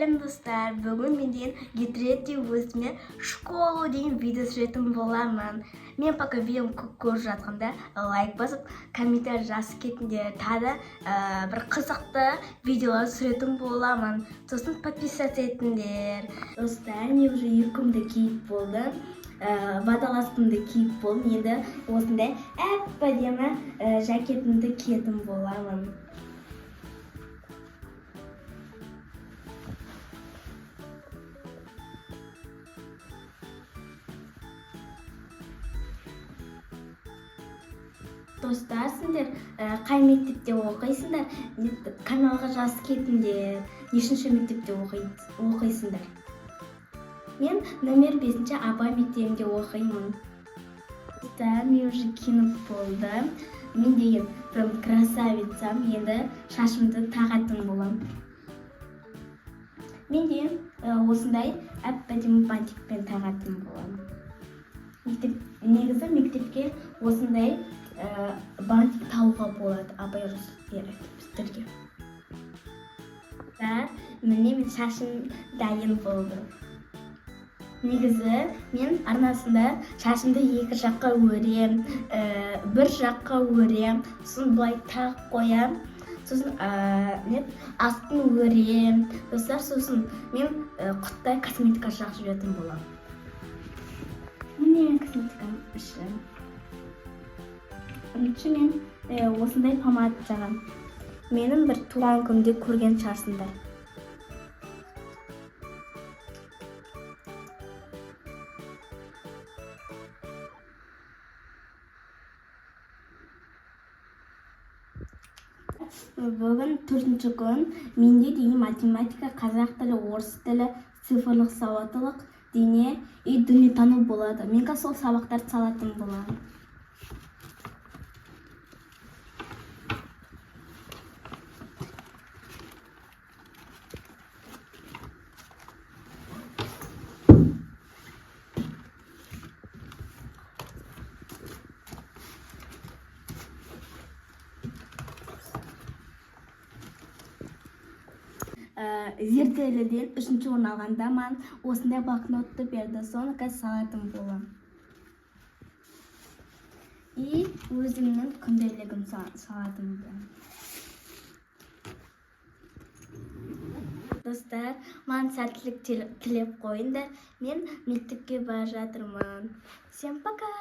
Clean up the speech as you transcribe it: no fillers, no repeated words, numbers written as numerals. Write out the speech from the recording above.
Сәлем, достар! Бүгін мен деген Get Ready With Me школу деген видео түсіретін боламын. Мен пока видеоны көріп жатқанда лайк басып, комментарий жазып кетіңдер. Тағы да бір қызықты видеолар түсіретін боламын. Сосын подписаться етіңдер. Достар, мен уже юбкамды киіп болдым. Водолазкамды киіп болдым. Енді осындай әп әдемі жакетімді киетін боламын. Достар, сендер қай мектепте оқисыңдар? Каналға жазып кетіңдер. Нешінші мектепте оқисыңдар? Мен номер 5-ші Абай мектебінде оқимын. Достар, мен уже киініп болдым. Мен деген прям красавицам. Енді шашымды тағатын боламын. Мен деген осындай әп әдемі бантикпен тағатын боламын. Мектеп, негізі мектепке осындай бантик тағуға болады, апай рұқсат береді біздерге. Да, міне, мен шашым дайын болды. Негізі мен арнасында шашымды екі жаққа өрем, бір жаққа өрем, сосын былай тағып қоям, сосын не астын өрем. Достар, сосын мен құттай косметика жағып жіберетін боламын. Міне, менің косметикам іші. Бірінші мен осындай помада жағамын. Менің бір туған күнімде көрген шығарсыңдар. Бүгін төртінші күн. Менде деген математика, қазақ тілі, орыс тілі, цифрлық сауаттылық, дене и дүниетану болады. Мен қазір сол сабақтарды салатын боламын. Зерделіден үшінші орын алғанда маған осындай блокнотты берді. Соны қазір салатын боламын. И өзімнің күнделігім салатын боламын. Достар, маған сәттілік тілеп қойыңдар. Мен мектепке бара жатырмын. Всем пока!